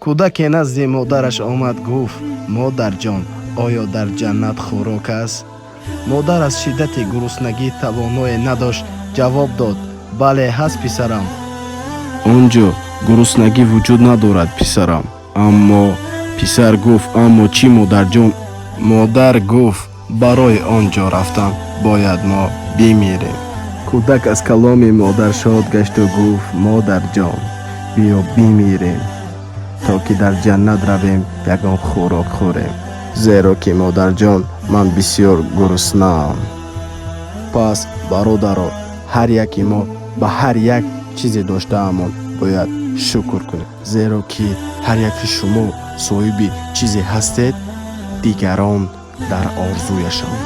Кӯдаке назди модараш омад, гуфт: «Модарҷон, оё дар ҷаннат хӯрок аст?» Модар аз шиддати гуруснагӣ тавоное надошт, ҷавоб дод: «Бале, ҳаст, писарам. Он ҷо гуруснагӣ вуҷуд надорад, писарам». Аммо писар гуфт: «Аммо чӣ, модарҷон?» Модар гуфт: «Барои он ҷо рафтан бояд мо бимирем». Кӯдак аз каломи модар шод гашту гуфт: «Модарҷон, биё бимирем, то ки дар ҷаннат равем, ягон хӯрок хӯрем, зеро ки, модарҷон, ман бисёр гуруснаам». Пас, бародаро, ҳар яки мо ба ҳар як чизе доштаамон бояд шукр кунем, зеро ки ҳар яки шумо соҳиби чизе ҳастед, дигарон дар орзуяшон.